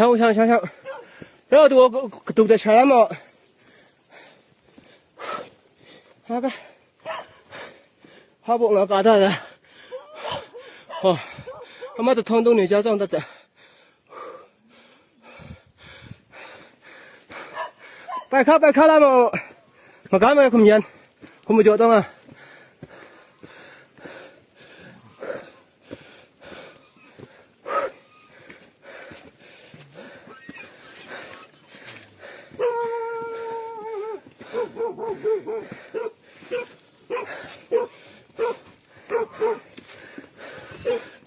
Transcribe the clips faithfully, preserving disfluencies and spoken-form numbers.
Shang, shang, shang, shang. Rau tu, katuk da sharam o. Haka. Habo nga ka da da. Oh. Ama ta thong dong ni ja zong da da. Bai kha, bai kha la ma. Maga mai kum yan. Kum jo dong a.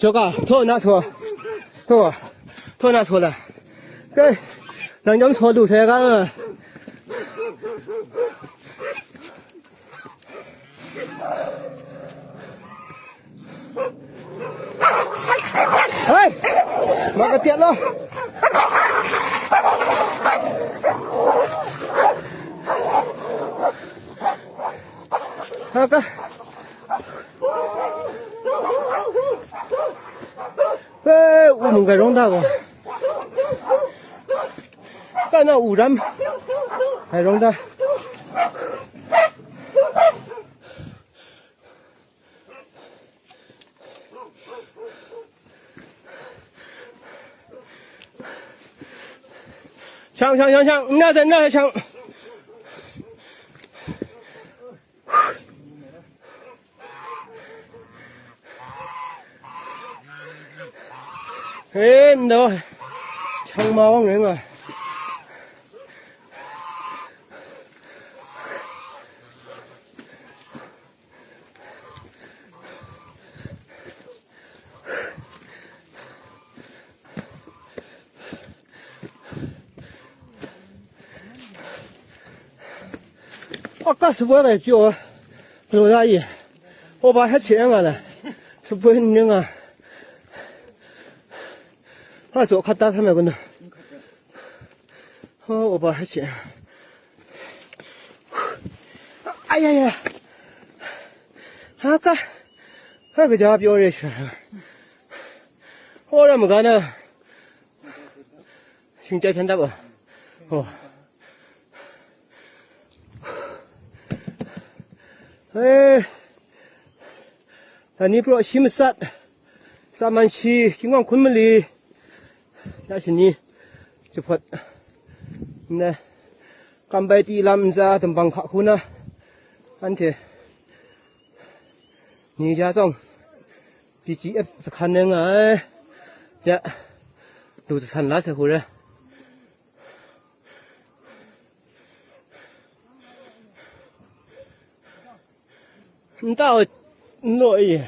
Joka, tho na so. Tho, tho na so la. Kai, nang jong so lu se ga. Hei! Ma ka tiat lo. Haka. Hei, u mung kai rong da ko. Ka na u ram. Kai rong da. Shang, shang, shang, shang. Nna sai, nna sai, shang. Eh, ndo. Shang ma wang ring a. Aka sabuai dai pyaw, galaw da ye. Oba hta che nga la, sabuai n ning a. Ha, tsaw hkat da htam ai kun na. Oh, oba hta che. Ai, ai, ai. Ha ka. Ha, kaja pyaw re sha. Ho ra maga na. Shing chyai hpyan dap a. Oh. Eh. Dani praw shi matsat, tsaman shi, Kingwang hkun mali, ya shani, jahpawt, nna, kam bai ti lam ntsa, dumbang hka hku na, anhte, ni ja tsawng, B G F sahkan rai nga ai, ya, lu jasan la sai hku rai. Nta, n law e.